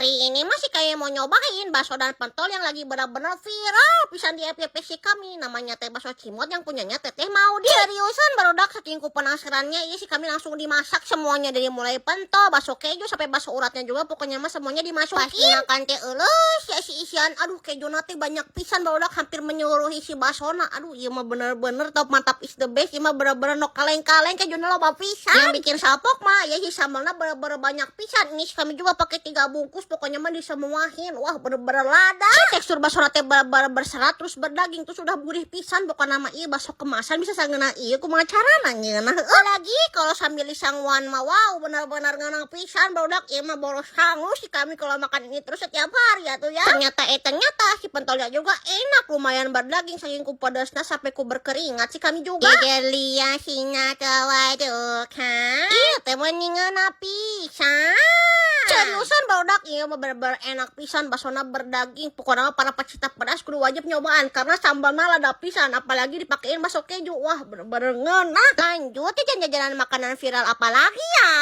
Hari ini masih kayak mau nyobain bakso dan pentol yang lagi benar-benar viral pisan di FYP si kami. Namanya teh Bakso Cimot yang punyanya Teteh Maudi. Seriusan, barudak, saking ku penasarannya, iya si kami langsung dimasak semuanya, dari mulai pentol, bakso keju, sampai bakso uratnya juga, pokoknya mah semuanya dimasukin. Pas makan teh euleuh ya si isian, aduh, keju teh banyak pisan, barudak, hampir menyeluruhi si basona. Aduh, ieu mah bener-bener top mantap, is the best. Ieu mah bener-bener no kaleng-kaleng, kejuna loba pisan. Yang bikin salpok mah ya si sambalna bener-bener banyak pisan. Ini si kami juga pakai tiga bungkus, pokoknya mah disemuahin. Wah, bener-bener lada. Tekstur bakso teh bener-bener berserat, terus berdaging, terus udah gurih pisan. Pokoknya mah ieu bakso kemasan bisa sangeunah ieu, kumaha carana ngeunah. Lagi kalau sambil disanguan mah, wow, bener-bener ngeunah pisan, barudak. Ieu mah boros sangu si kami kalau makan ini terus setiap hari ya tuh ya. Ternyata, eh ternyata si pentolnya juga enak, lumayan berdaging, saking ku pedasna sampai ku berkeringat si kami juga. Gelia sina kan. Iya teh meni ngeunah pisan. Seriusan, barudak, ieu mah bener-bener enak pisan, basona berdaging. Pokoknya mah para pecinta pedas kudu wajib nyobaan karena sambalna lada pisan, apalagi dipakein bakso keju. Wah, bener-bener ngeunah. Lanjut ya, jajanan makanan viral apa lagi ya?